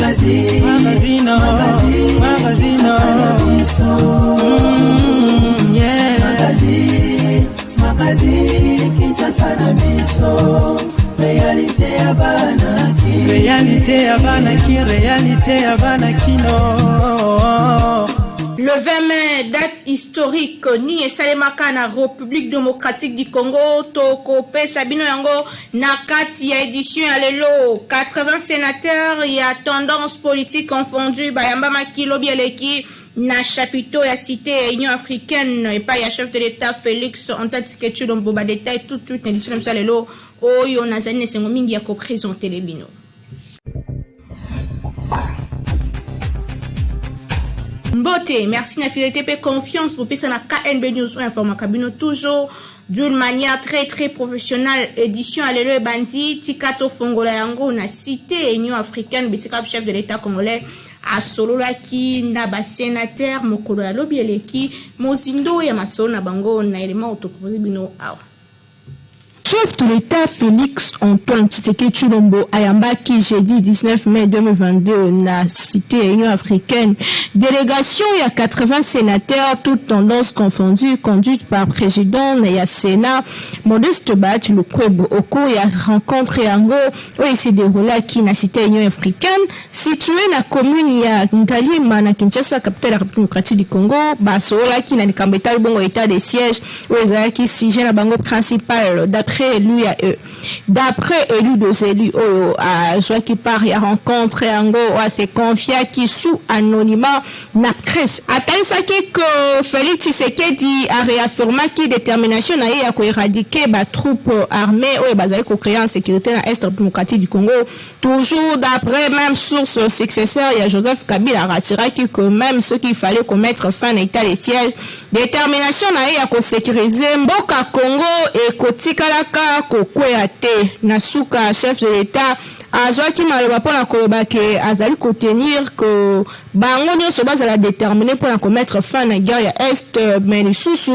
Magazine, magazine, magazine, yeah. Magazine, magazine, Kinshasa na biso. Réalité ya bana ki. Réalité ya bana ki, réalité ya bana kino. Le 20 mai, date historique nini esalemaka na République démocratique du Congo? Tokopesa bino yango na kati ya édition ya lelo. 80 sénateurs ya tendance politique confondue bayambamaki lobi eleki na chapiteau ya cité ya Union africaine epai ya chef de l'État Félix Antoine Tshisekedi Tshilombo. Badétail tout tout na édition na biso ya lelo oyo nazali na esengo mingi ya koprésenter bino. Mbote, merci na fidélité mpe confiance bopesa na KNB News oyo informaka bino toujours d'une manière très très professionnelle. Édition ya lelo ebandi. Tika tofongola yango na cité Union africaine, bisika chef de l'État congolais asololaki na basénateur mokolo ya lobi eleki. Mozindo ya masolo na bango na elema otopropose bino awa. Chef de l'État Félix Antoine Tshisekedi Tshilombo ayambaki jeudi 19 mai 2022 na cité Union africaine délégation ya 80 sénateurs, toutes tendances confondues, conduite par président ya Sénat Modeste Bahati Lukwebo. Au cours ya rencontre yango oyo ese déroulaki na cité Union africaine située na commune ya Ngaliema na Kinshasa, capitale ya République démocratique du Congo, basololaki na likambo etali bongo état de siège oyo ezalaki sujet na bango principal. D'après élu des élus oyo azwaki part ya rencontre yango, oyo ase confiaki sous anonymat na presse, atalisaki que Félix Tshisekedi aréaffirmaki détermination na ye ya koéradiquer batroupe armée oyo bazali kocréer insécurité na Est démocratique du Congo. Toujours d'après même source, successeur ya Joseph Kabila rassuraki que même ce qu'il fallait komettre fin na état de siège, détermination na ye ya kosécuriser mboka Congo ekotikalaka kokweya te. Na suka, chef de l'État azwaki maloba mpona koloba ke azali kotenir ke bango nyonso bazala déterminé mpona komettre fin na guerre ya Est, mais lisusu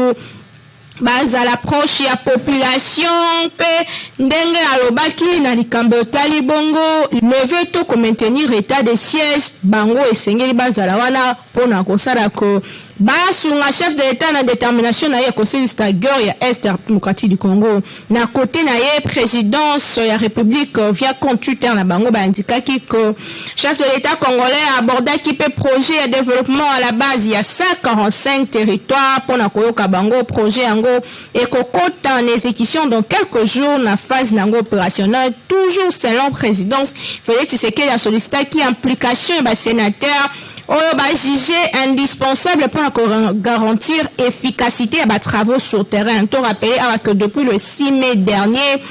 bazala proche ya population. Mpe ndenge alobaki na likambo etali bongo lever to komaintenir état de siège, bango esengeli bazala wana mpona kosala ko basunga chef de l'État na détermination na ye kosilisa guerre ya Est démocratique du Congo. Na côté na ye, présidence ya République via compte Twitter na bango baindikaki que chef de l'État congolais abordaki mpe projet ya développement à la base ya 145 territoire mpona koyoka bango. Projet yango ekokota en exécution dans quelques jours na phase nango opérationnelle. Toujours selon présidence, Félix Tshisekedi asollicitaki implication ya basénateur oyo bajuge indispensable mpona kogarantir efficacité ya batravaux sur terrain. To rappeler awa que depuis le 6 mai dernier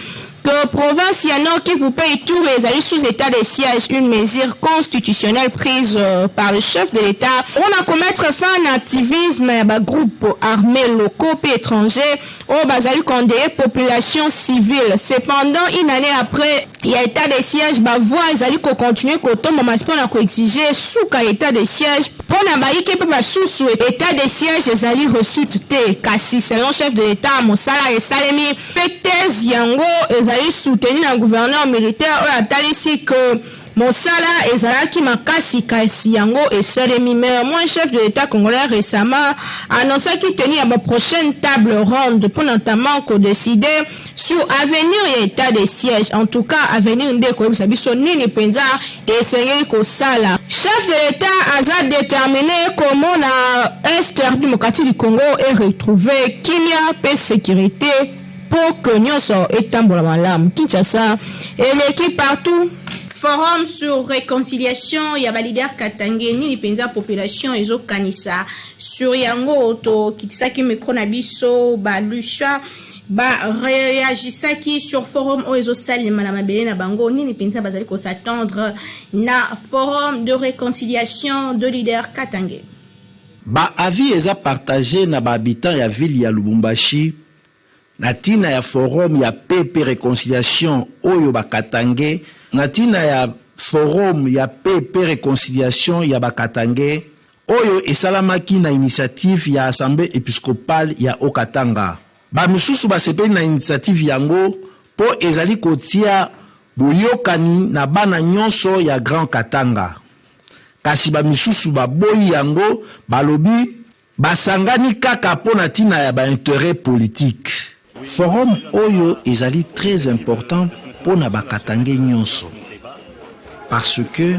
que province ya Nord Kivu mpe Ituri ezali sous état de siège, une mesure constitutionnelle prise par le chef de l'État mpona komettre fin na activisme ya bagroupe armés locaux mpe étrangers oyo bazali kondeye population civile. Cependant, une année après ya état de siège, bavoix ezali kocontinue kotombama mpona koexiger suka état de siège. Mpona bayike mpe basusu, état de siège ezali réussite te, kasi selon chef de l'État, mosala esalemi mpe thèse yango ezali soutenu na gouverneur militaire oyo atalisi ke mosala ezalaki makasi, kasi yango esalemi. Mais moi, chef de l'État congolais récemment annonçaki tenir ya baprochaine table ronde pour notamment kodécider sur avenir ya état de siège. En tout cas, avenir nde koyebisa biso nini mpenza esengeli kosala. Chef de l'État aza déterminé komona Est démocratique du Congo eretrouve kimia mpe sécurité mpo ke nyonso etambola malamu. Kinshasa eleki partout. Forum sur réconciliation ya baleader katangais, nini mpenza population ezokanisa sur yango? Tokitisaki micro na biso, balusha baréagisaki sur forum oyo ezosalema na mabele na bango. Nini mpenza bazali kos'attendre na forum de réconciliation de leader katangais? Baavis eza partagé na bahabitant ya ville ya Lubumbashi na ntina ya forum ya paix mpe réconciliation oyo bakatangais, na ntina ya forum ya paix mpe réconciliation ya bakatangais oyo esalamaki na initiative ya Assemblée épiscopale ya Haut-Katanga. Bamisusu basepeli na initiative yango mpo ezali kotia boyokani na bana nyonso ya Grand Katanga. Kasi ba misusu baboyi yango, balobi basangani kaka mpo na tina ya ba interets politiques. Forum oyo ezali très important mpo na ba Katangais nionso parce que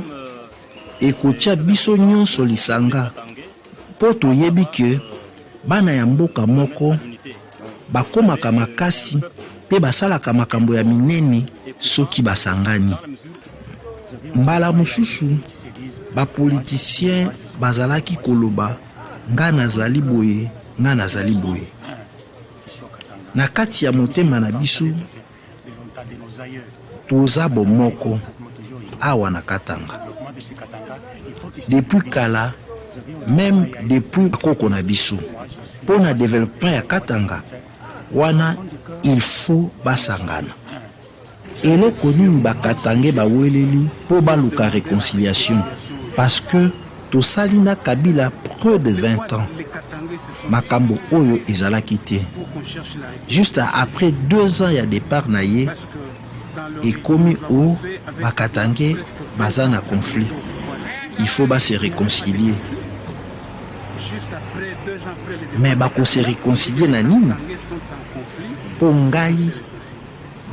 ekotia biso nionso lisanga mpo toyebi que bana ya mboka moko bakomaka makasi mpe basalaka makambo ya minene soki basangani. Mbala mosusu ba politiciens bazalaki koloba nga nazali boye, nga nazali boye. Na kati ya motema na biso toza bomoko awa na Katanga. Depuis kala, meme depuis bakoko na biso. Mpo na developpement ya Katanga wana il faut basangana. Eloko nini ba katangais baweleli po baluka reconciliation? Parce que tosali na Kabila près de 20 ans makambo oyo ezalaki te. Juste après 2 ans ya depart na ye ekomi oh ba katangais baza na conflit il faut ba se reconcilier. Mais bako se reconcilier na nini? Po ngai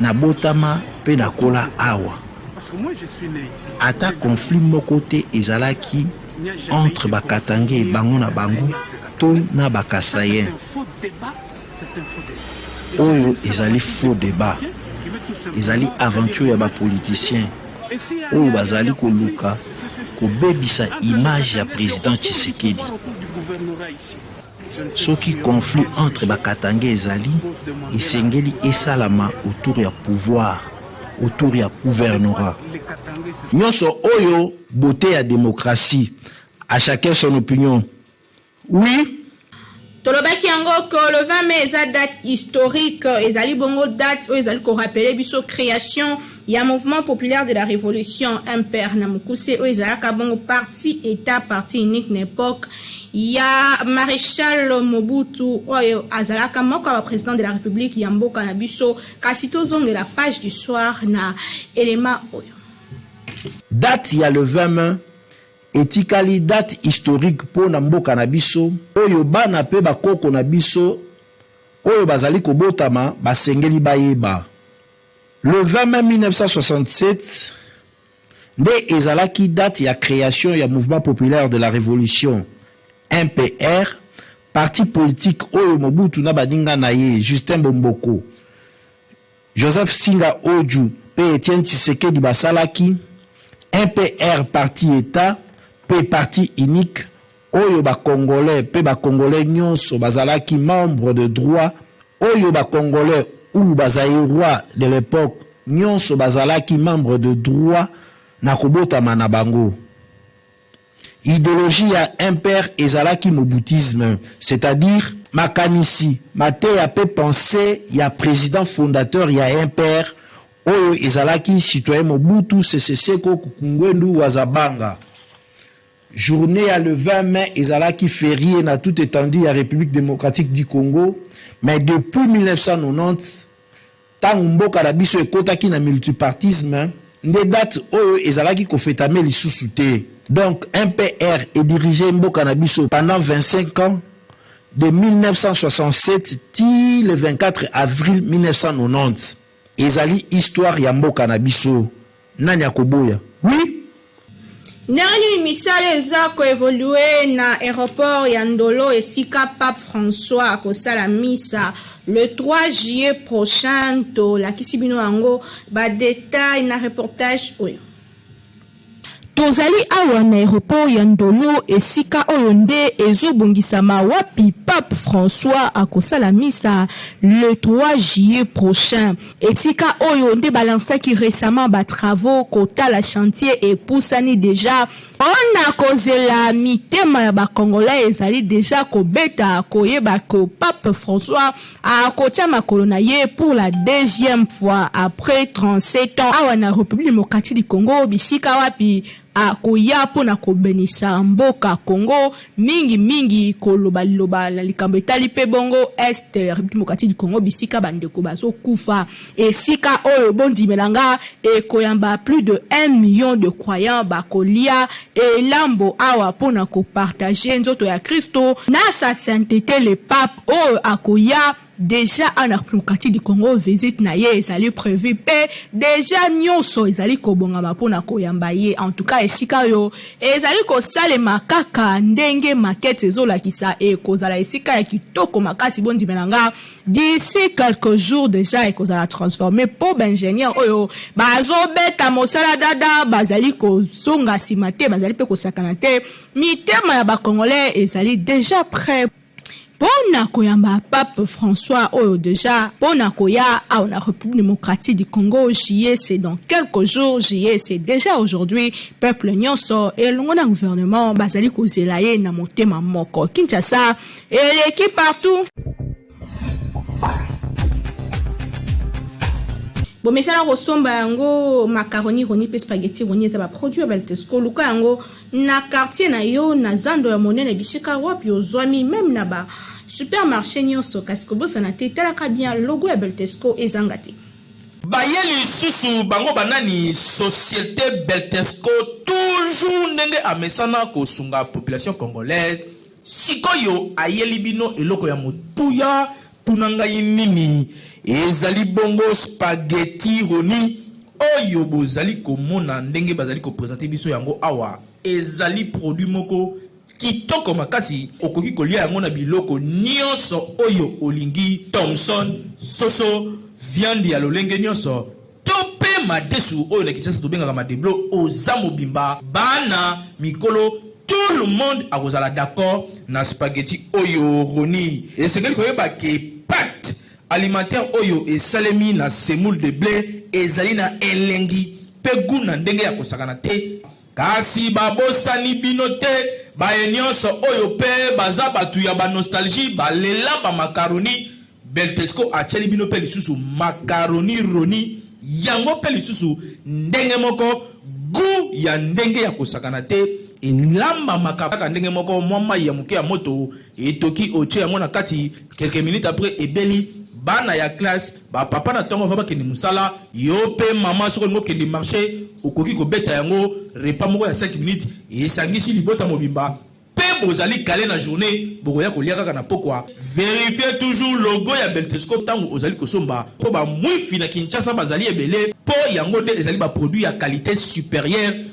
Nabotama mpe nakola awa. Ata conflit moko te ezalaki entre ba Katangais bango na bango to na ba Kasaïens. Oyo ezali faux debat. Ezali aventure ya ba politiciens oyo bazali koluka kobebisa image ya President Tshisekedi. Soki conflit entre ba katangais ezali, esengeli esalama autour ya pouvoir, autour ya gouvernorat. Nionso oyo beaute ya democratie, à chacun son opinion. Oui! Tolobaki yango que le 20 mai eza date historique, ezali bongo date oyo ezali ko rappeler biso creation ya Mouvement populaire de la revolution, MPR na mokuse, oyo ezalaka bongo parti Etat, parti unique na epoque ya Marechal Mobutu oyo azalaka moko ya ba presidents de la Republique ya mboka na biso. Kasi tozongela page du soir na element oyo. Date ya le 20 mai etikali date historique po na mboka na biso oyo bana pe ba koko na biso oyo bazali kobotama basengeli bayeba. Le 20 mai 1967 nde ezalaki date ya creation ya Mouvement populaire de la revolution, MPR, parti politique oyo Mobutu na baninga na ye Justin Bomboko, Joseph Singa Odju mpe Etienne Tshisekedi basalaki, MPR parti Etat mpe parti unique oyo ba Congolais mpe ba Congolais nionso bazalaki membres de droit, oyo ba Congolais ou ba Zaïrois de l'epoque nionso bazalaki membres de droit na kobotama na bango. Ideologie ya MPR ezalaki mobutisme, c'est-à-dire makanisi, mateya mpe pensee ya president fondateur ya MPR oyo ezalaki citoyen Mobutu Sese Seko Kuku-Ngbendu wa Za-Banga. Journee ya le 20 mai ezalaki ferie na toute etendue ya Republique democratique du Congo, mais depuis 1990, tango mboka na biso ekotaki na multipartisme, nde date oyo ezalaki ko fetame lisusu te. Donc MPR e diriger mboka na biso pendant 25 ans, de 1967 tii le 24 avril 1990. Ezali histoire ya mboka na biso, nani akoboya? Oui! Ndenge nini misala eza ko evoluer na aeroport ya Ndolo esika Pape François akosala misa le 3 juillet prochain? Tolakisi bino yango ba details na reportage oyo. Tozali awa na aeroport ya Ndolo esika oyo nde ezo bongisama wapi Pape François akosala misa le 3 juillet prochain. Etika oyo nde ba lancaki recemment ba travaux kotala chantier epusani dejà pona kozela mitema ya ba congolais ezali dejà kobeta koyeba que Pape François akotia makolo na ye pour la deuxième fois après 37 ans awa na Republique democratique du Congo bisika wapi. akoya mpo na kobenisa mboka Congo, mingi mingi koloba liloba na likambo etali mpe bongo Est ya Republique Democratique du Congo, bisika bandeko bazokufa. Esika oyo, bondimela nga, ekoyamba plus de 1 million de croyants bakolia elambo awa mpo na kopartager nzoto ya Kristo na Sa Sainteté le Pape oyo akoya dejà awa na Republique Democratique du Congo. Visite na ye ezali prévu mpe dejà nyonso ezali kobongama mpona koyamba ye. En tout cas, esika oyo ezali kosalema, kaka ndenge maquette ezolakisa, ekozala esika ya kitoko makasi. Bondimela nga, d'ici quelques jours déjà ekozala transformé, mpo baingénieur oyo bazobeta mosala dada, bazali kozonga nsima te, bazali mpe kosakana te. Mitema ya Bacongolais ezali déjà prêt mpona koyamba Pape François oyo déjà mpona koya awa na République Démocratique du Congo. Juillet, c'est dans quelques jours. Juillet, c'est déjà aujourd'hui. Peuple nyonso elongo na gouvernement bazali kozela ye na motema moko. Kinshasa eleki partout. Bomesana kosomba yango, macaroni Roni mpe spaghetti Roni eza baproduit ya Beltesco. Luka yango na quartier na yo, na zando ya monene, bisika wapi ozwami, même na ba supermarché nyonso. Kasi kobosana te, talaka bien logo ya Beltesco, ezanga te. Baye lisusu bango banani? Société Beltesco, toujours ndenge amesana kosunga population congolaise. Sikoyo ayeli bino eloko ya motuya. Tuna ngai nini ezali bongo? Spaghetti Roni oyo bozali komona ndenge bazali koprésenter biso yango awa, ezali produit moko kitoko makasi. Okoki kolia yango na biloko nyonso oyo olingi: thomson, soso, viande ya lolenge nyonso, to mpe madesu oyo na Kinshasa tobengaka madeblo. Oza mobimba, bana, mikolo, tout le monde akozala d'accord na spaghetti oyo Roni. Esengeli koyeba ke pâte alimentaire oyo esalemi na semoule de blé ezali na elengi mpe goût na ndenge ya kosakana te. Kasi babosani bino te, baye nyonso oyo mpe baza bato ya banostalgie, balela bamakaroni. Beltesco atieli bino mpe lisusu makaroni Roni. Yango mpe lisusu ndenge moko, goût ya ndenge ya kosakana te. Elambamaka kaka ndenge moko: mwa mai ya moke ya moto etoki, otie yango na kati, quelques minutes après ebeli. Bana ya classe, bapapa na ntongo va bakende mosala, yo mpe mama soki olingi okende marché, okoki kobeta yango repas moko ya 5 minutes, esangisi libota mobimba mpe bozali kale na journée, bokoya kolia kaka na pokwa. Vérifie toujours logo ya Beltesco ntango ozali kosomba, mpo bamwifi na Kinshasa bazali ebele, mpo yango nde ezali baproduit ya qualité supérieure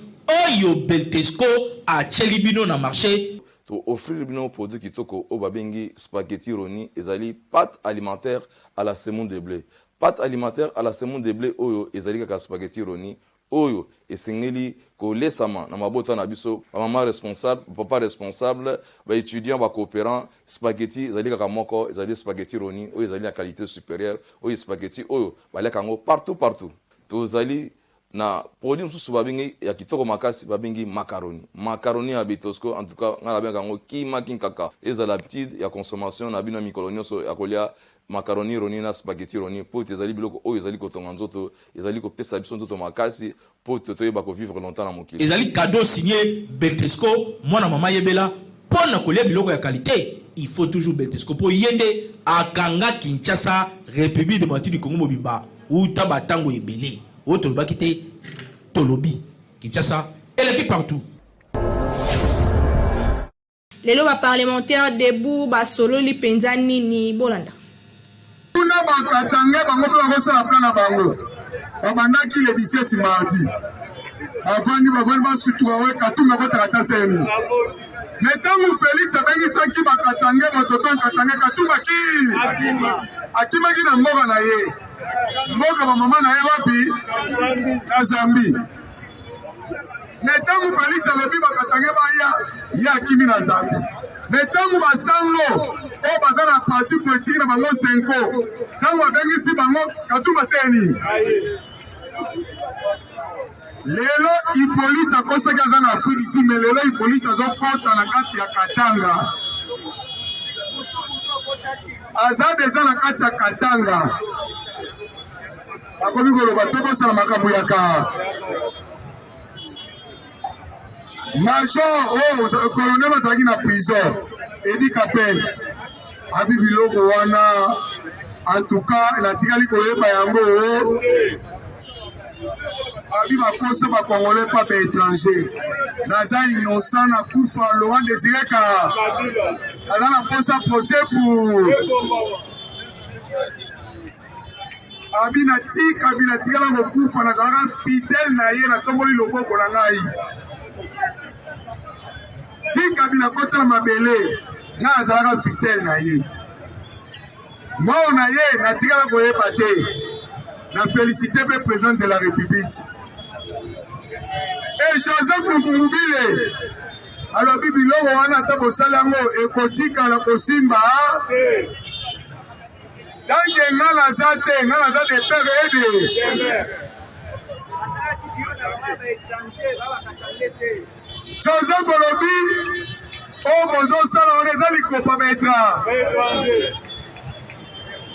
oyo Beltesco atieli bino na marché. Tooffrir bino produit kitoko oyo babengi spaghetti Roni. Ezali pâte alimentaire à la semoule de blé. Pâte alimentaire à la semoule de blé oyo ezali kaka spaghetti Roni oyo esengeli kolesama na mabota na biso, bamama responsable, papa responsable, baétudiant, bacoopérant. Spaghetti ezali kaka moko, ezali spaghetti Roni oyo ezali na qualité supérieure, oyo spaghetti oyo baliaka yango partout partout. Tozali na produit mosusu babengi ya kitoko makasi, babengi macaroni. Macaroni ya Beltesco, en tout cas ngai nabengaka yango kimaki kaka. Ezala habitude ya consommation na bino ya mikolo nyonso ya kolia macaroni Roni na spaghetti Roni, mpo ete ezali biloko oyo ezali kotonga nzoto, ezali kopesa biso nzoto makasi, mpo ete toyeba kovivre longtemps na mokili. Ezali cadeau signé Beltesco. Mwana mama, yebela, mpo na kolia biloko ya qualité, il faut toujours Beltesco, mpo ye nde akanga Kinshasa, République Démocratique du Congo mobimba uta batango ebele. Oyo tolobaki te, tolobi Kinshasa eleki partout. Lelo baparlementaire debout basololi mpenza nini? Bolanda. Kuna bakatange bango mpe bakosala plan na bango. Babandaki le 17 mardi, bavandi, bavandi, basutuka we Katumbi akotaka ta seni. Me ntango Félix abengisaki bakatange, batoto katange, Katumbi aki akimaki na mboka na ye, mboka bamama na ye wapi? Na Zambie. Me ntango Félix alobi bakatange baya, ye akimi na Zambie. Me ntango basango oyo baza na parti politique na bango Cenco, ntango babengisi bango, Katumbi asala nini? Lelo Hippolyte akosaki aza na Afrique du Sud, mais lelo Hippolyte azokɔta na kati ya Katanga, aza deja na kati ya Katanga. Akomi koloba tokosala makambo ya ka. Major oyo oh, colonel azalaki na prison Edi Kapend abi biloko wana en tout cas natikali koyeba yango abi bakosa ba congolais pa ba étranger naza innocent na kufa Laurent Désiré ka aza na mposa procès fou abi na ti kabila tikala kokufa nazalaka fidèle na ye natomboli loboko na ngai ti kabila kota na mabele ngai azalaka fidèle na ye mao na ye natikala koyeba te na félicité mpe président de la république e joseph mukungubile alobi biloko wana ata bosali yango ekotikala kosimba Tant que nga naza te, nga naza de père et de Joseph olobi oyo bozosala wana eza likopa metra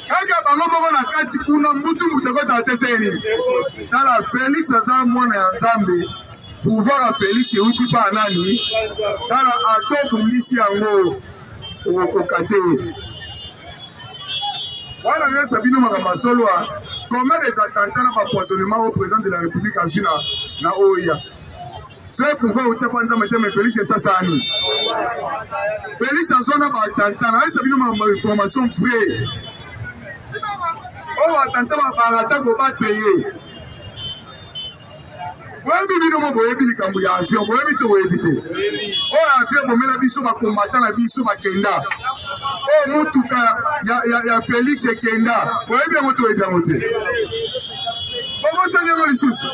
kaka bango moko na kati kuna mbutu mbutu ekotaka te seni tala Felix aza mwana ya Nzambe pouvoir ya Felix euti pa nani tala ata obundisi yango okokoka te wana nayesa bino makambo ya solo combien des attentats na bapoisonnement oyo président de la république azwi na, na oya soki pouvoir euta mpa nzambe te mais félix esasala nini félix azwa na baattentat nayesa bino makambo ya information vrai oyo attentat babarata kobatre ye boyebi bino mo boyebi likambo ya avion boyebi to boyebi te oyo avion ebomela biso bakombata na biso bakenda oyo motuka ya, ya, ya felix ekenda boyebi yango to boyebi yango te bobosani yango lisusu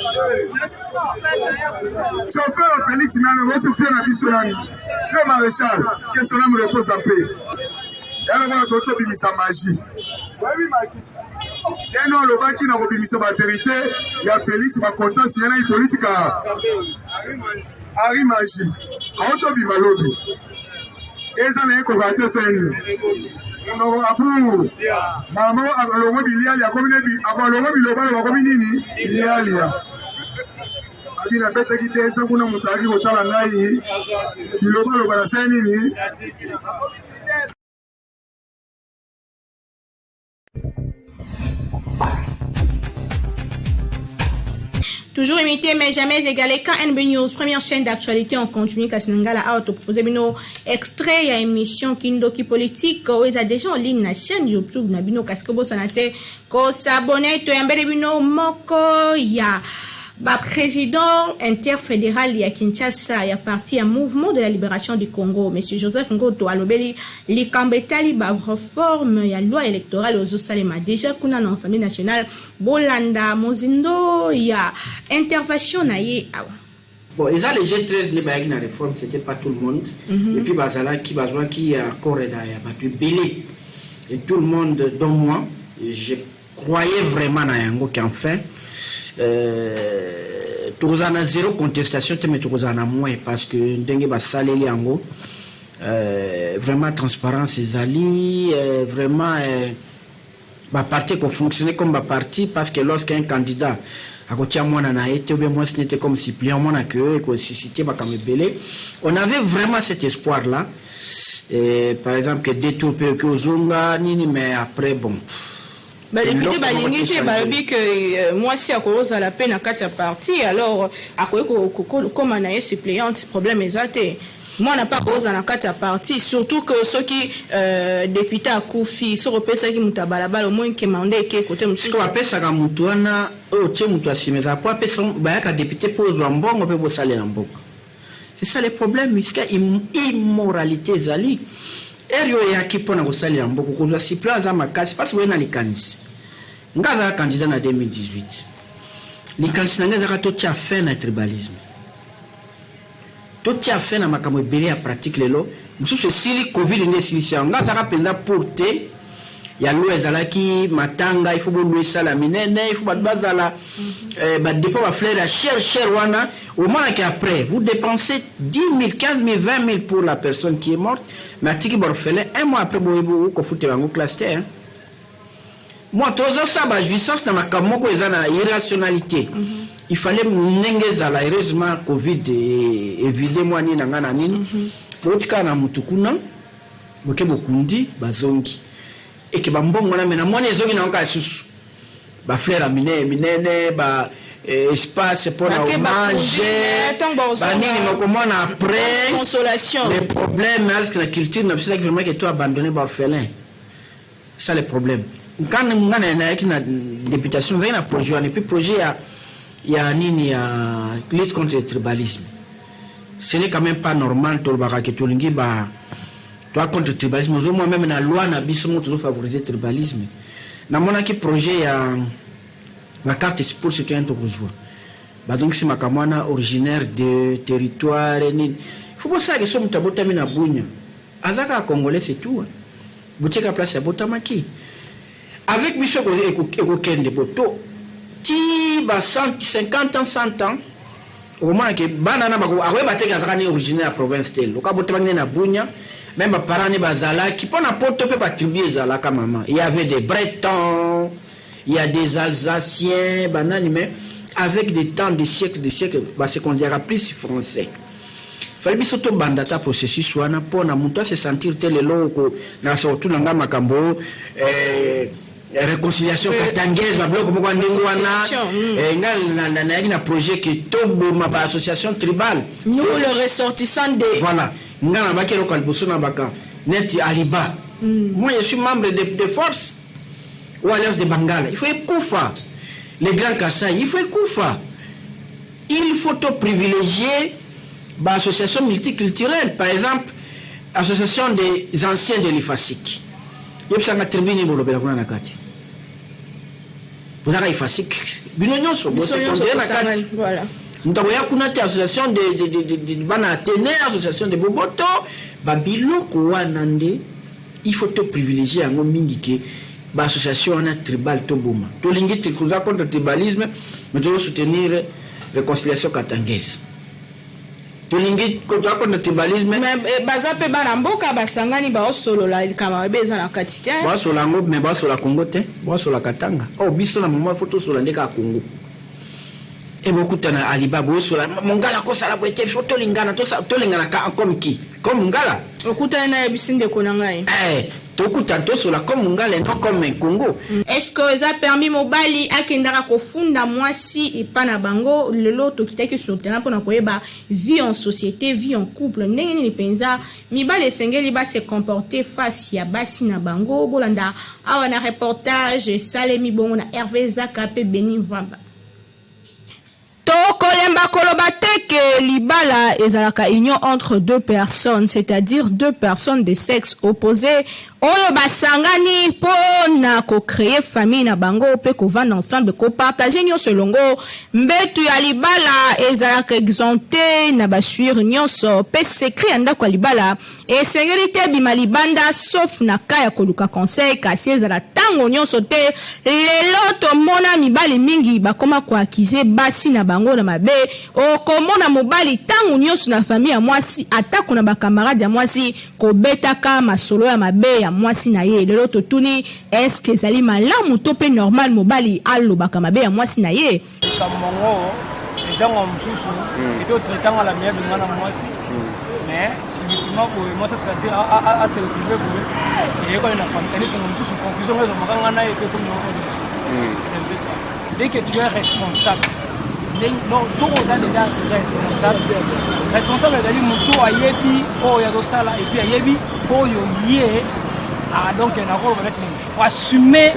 chauffeur ya felix nani bosofia na biso nani très maréchal que son âme repose en paix ya lokola to tobimisa magie Eno alobaki na kobimisa ba verite ya Felix ba contrat signé na Hippolyte ka Henri Magie aotobima lobi eza na ye kokaa te seni monoko abu mbala moko alongwe bilialia akomi ne akolongwe bilobaloba akomi nini bilialia abi nabetaki deza kuna moto ayaki kotala ngai bilobaloba nasali nini. Toujours imité mais jamais égalé. KNB News, première chaîne d'actualité en continu. Kasi nangala awa to proposer bino extrait ya émission Kindoki politique oyo eza déjà en ligne na chaîne YouTube na bino kasi kobosana te ko s'abonner to yambele bino moko ya ba président interfédéral ya Kinshasa ya parti ya Mouvement de la Libération du Congo monsieur Joseph Ngoto alobeli Likambo etali ba reformes ya loi electorale ozo salema dejà kuna na Assemblee nationale, bolanda mozindo ya intervation na ye awa. Bon eza le G13 nde bayaki na reforme c'etait pas tout le monde et puis bazalaki bazuaki accord na ya batu ebele et tout le monde dont moi je croyais vraiment na yango qu'enfin euh, tokozala na zero contestation te mais tokozala na moins parce que ndenge basaleli yango Euh, vraiment transparence ezali euh, vraiment euh, ba parti ekofonctionner comme ba parti parce que lorsqu'un candidat akotia mwana na ye te ou bien mwasi ne te comme suppléant mwana ke ekosuscite makambo ebele on avait vraiment cet espoir là et, par exemple que deux tours mpe oki ozonga nini mais après bon Ba depute balingi te balobi que euh, mwasi akozala pe na kati ya parti alors akoki kokoma na ye suppléante problème eza te mwana mpe akozala na kati ya parti surtout que soki euh, député akufi soki opesaki moto ya balabala omoni ke manda eke kote mosusu sikoyo bapesaka moto wana oyo otie moto ya nsima ezala mpo apesa bayaka député mpo ozwa mbongo mpe bosalela mboka c'est ça le problème esika immoralité ezali Heure yo oyaki pona kosalela mboka okozwa supplant aza makasi pasi boye na likanisi nga azalaka candidat na 2018 likanisi na nga ezalaka totia fin na tribalisme totia fin na makambo ebele ya pratique lelo mosusu esili covid nde esilisi yango nga azalaka mpenza pour te ya loi ezalaki matanga il faut bolua esala minene il faut bato bazala eh, badepo bafleur ya cher cher wana omonaki après vous dépensez 10 000 15 000 20 000 pour la personne qui est morte mais atiki baorphelin un mois après boyebi okofutela yango classe te hein. Moi tozosala ba jouissance na makambo moko eza na irrationalité. Mm -hmm. Il fallait ndenge ezala heureusement Covid evide mwa nini na ngai na nini. Mm -hmm. Botikala na mutu kuna boke bokundi bazongi eke bambongo wana me namoni ezongi na kaka lisusu ba fleur ya minene minene ba eh, espace mpo na hommage banini mokomona après les problèmes aske na culture na biso ezaki vraiment ke to abandonne ba orphelin ça le problème nga nga nayaki na députation nazalaki na projet wana epuis projet ya ya nini ya lutte contre le tribalisme ce n'est quand même pas normal tolobaka ke tolingi ba toa contre tribalisme ozomona meme na loi na biso moko tozofavoriser tribalisme namonaki projet ya ba carte pour citoyen tokozwa bazongisi makambo wana originaire de territoire nini fo bosala so moto abotami na bunya Aza kaka congolais c'est tout hein. Botie kaka place abotamaki. Avec biso ekokende bo to ti ba 100, 50 ans 100 ans okomona ke bana na bako akoyeba te ke azalaka ni originaire ya province te lokola abotamaki nde na Bunia même ba parents ne bazalaki mpo na poto mpe ba tribu ezalaka mama il y avait des bretons il y a des alsaciens banani mais avec des temps des siècles des siècles ba se considéraka plus français Fallait biso to banda ata processus wana pona mutu a se sentir te lelo oko na sa otuna nga makambo eh, réconciliation eh, katangaise ba biloko moko ya ndenge wana mm. eh, nga nayaki na projet ke toboma ba association tribale nous le ressortissant de voilà nga nabaki eloko ya liboso na baka neti aliba mm. moi je suis membre de, de force ou alliance de bangala il faut ekufa le grand kasai il faut ekufa Il faut to privilegier ba associations multiculturelles, par exemple association des anciens de l'IFASIC. Yebisa nga tribu nini bolobela kuna na kati? Bozaka IFASIC bino nyonso bo se considérer na kati. Voilà. Moto akoya kuna te association de, de, de, de, de bana Athénée, association de Boboto, ba biloko wana nde il faut to privilégier yango mingi ke ba association wana tribal toboma tolingi toza contre tribalisme mais tozo soutenir réconciliation katangaise tolingi toza contre tribalisme mais eh, baza mpe bana mboka basangani baosolola likambo mabe eza na kati te basola yango mais basola congo te basola katanga oh biso na moma fo tosola nde kaka congo e bokutana aliba bosola mongala akosala boye te biso tolingana tolingana comme qui comme mongala okutani nayebisi ndeko na ngai eh, Tokutana tosola comme mungala et non comme un Congo. Est ce que eza permis mobali akendaka kofunda mwasi epa na bango? Lelo tokitaki sur terrain pona koyeba vie en societe, vie en couple ndenge nini penza mibali esengeli ba se comporter face ya basi na bango. Bolanda awa na reportage esalemi bongo na Herve Zaka pe Beni Mvamba. Tokolemba koloba te que libala ezalaka union entre deux personnes, c'est-à-dire deux personnes de sexe oppose oyo basangani po na ko creer famille na bango pe kovanda ensemble, ko partager nionso elongo. Mbetu ya libala ezalaka exempte na ba souillures nionso pe secret ya ndako ya libala Esengeli te ebima libanda sauf na cas ya koluka conseil kasi ezala tango nionso te. Lelo tomona mibali mingi bakoma ko accuser basi na bango na mabe. Okomona mobali tango nionso na famille ya mwasi atako na ba camarades ya mwasi kobetaka masolo ya mabe ya mwasi na ye. Lelo totuni est-ce que ezali malamu to pe normal mobali alobaka mabe ya mwasi na ye? Likambo yango ezanga mosusu ete otraite nga la miabe nga na mwasi mais subitement boye mwasi asentir ase retrouve boye eyekani na famille tandis que mosusu conclusion ngo ezomaka nga na ye mpe ekomi yango mosusu c'est un peu ça. Dès que tu es responsable, donc soki oza déjà responsable, responsable ezali moto ayebi oyo azosala et puis ayebi oyo ye ah, donc nakoloba neti nini koassume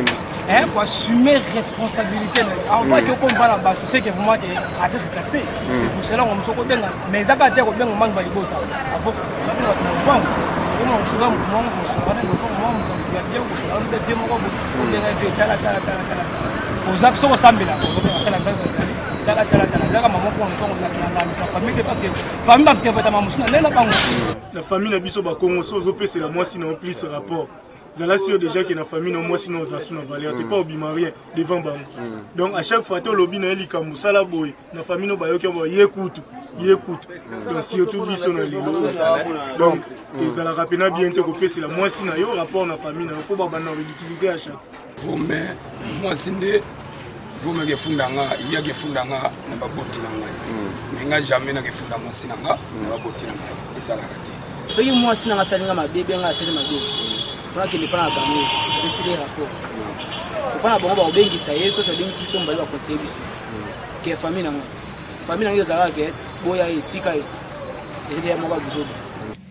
hein, ko assumer responsabilité na yo avant que okoma na bato c'est que vraiment que assez c'est assez. C'est pour cela ngo mosoko kobenga mais eza kaka te kobenga mangi balibota avant kobenga bato na lopango okoma kosola moto moko kosola na lopango moko moto ya bien kosola mpe vie moko obenga vie tala tala tala tala oza soki osambela okobenga asala nzambe ezali tala tala tala ezaka mama moko lopango na famille te parce que famille bainterpretama mosusu na ndenge na bango. Na famille na biso bakongo so ozopesela mwasi na yo plus rapport zala sur déjà que na famille na mwasi na ozala su na valeur te, pas obima rien devant bango. Donc à chaque fois te olobi na ye likambo sala boye na famille no bayoki yango ye kutu. Ye kutu, donc surtout biso na lelo, donc ezalaka mpena bien te kopesela mwasi na yo rapport na famille na yo, mpo babanda ridiculiser ya chaque Vome mwasi nde vome kefunda nga, ye akefunda nga na baboti na ngai. Me nga jamais nakefunda mwasi na nga na baboti na ngai, ezalaka te. Soki mwasi nanga asali nga mabe, benga asali mabe, fona kende mpa na bango, apesili rapport mpa na bango, bakobengisa ye. Soki abengisi biso mobali, baconseille biso ke famille nango, famille nango ezalaka ke boya ye, tika ye, ezali ya moko ya buzoba.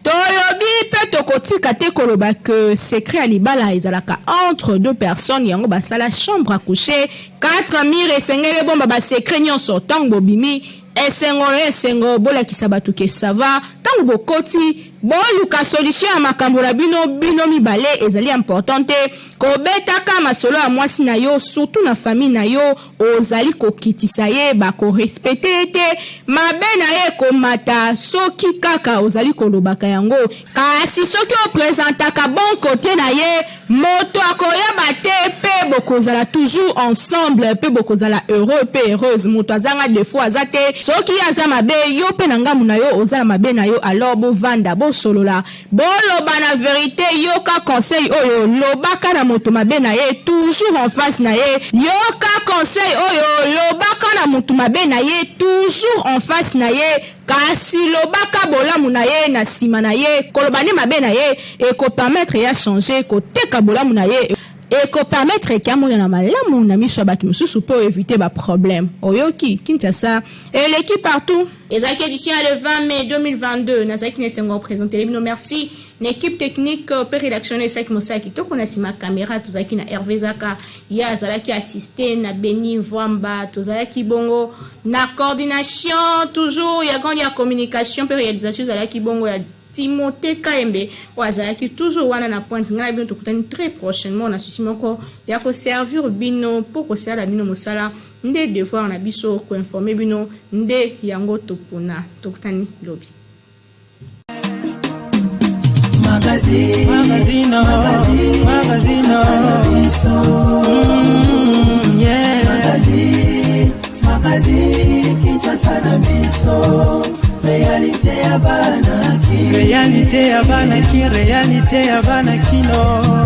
Tolobi mpe tokotika te koloba ke secret ya libala ezalaka entre deux personnes. Yango basala chambre à coucher, quatre murs, esengeli ebomba basecret nyonso. Ntango bobimi, esengo na esengo, bolakisa bato ke ça va. Ntango bokoti, boluka solution ya makambo na bino, bino mibale. Ezali important te kobetaka masolo ya mwasi na yo, surtout na famille na yo. Ozali kokitisa ye, bakorespecter ye te, mabe na ye ekomata soki kaka ozali kolobaka yango. Kasi soki opresentaka bon côté na ye, moto akoyeba te, mpe bokozala toujours ensemble, mpe bokozala heureux mpe heureuse. Moto azanga défaut aza te. Soki ye aza mabe, yo mpe na ngambu na yo oza na mabe na yo, alors bovanda, bosolola, boloba na vérité. Yoka conseil oyo: lobaka na moto mabe na ye toujours en face na ye. Yoka conseil oyo: lobaka na moto mabe na ye toujours en face na ye, kasi lobaka bolamu na ye na nsima na ye. Koloba nde mabe na ye ekopermettre ya changer, koteka bolamu na ye ekopermettre ke amonana malamu na miso ya bato mosusu, mpo éviter baproblème. Oyoki? Kinshasa eleki partout. Ezalaki édition ya le 20 mai 2022. Nazalaki na esengo koprésenter bino. Merci na équipe technique mpe rédaction esalaki mosala kitoko. Na nsima caméra, tozalaki na Hervé Zaka, ye azalaki assisté na Beni Vwamba. Tozalaki bongo na coordination toujours ya grande ya communication mpe réalisation, ezalaki bongo ya Timothée Kayembe, oyo azalaki toujours wana na pointe. Ngai na bino tokutani très prochainement na souci moko ya koservir bino, mpo kosala bino mosala nde devoir na biso, koinformer bino nde yango topona. Tokutani lobi. Magazine, magazine, magazine, magazine, yeah. Magazine, magazine, Kinshasa na biso, réalité ya bana. Réalité ya bana Kin, réalité ya bana Kino.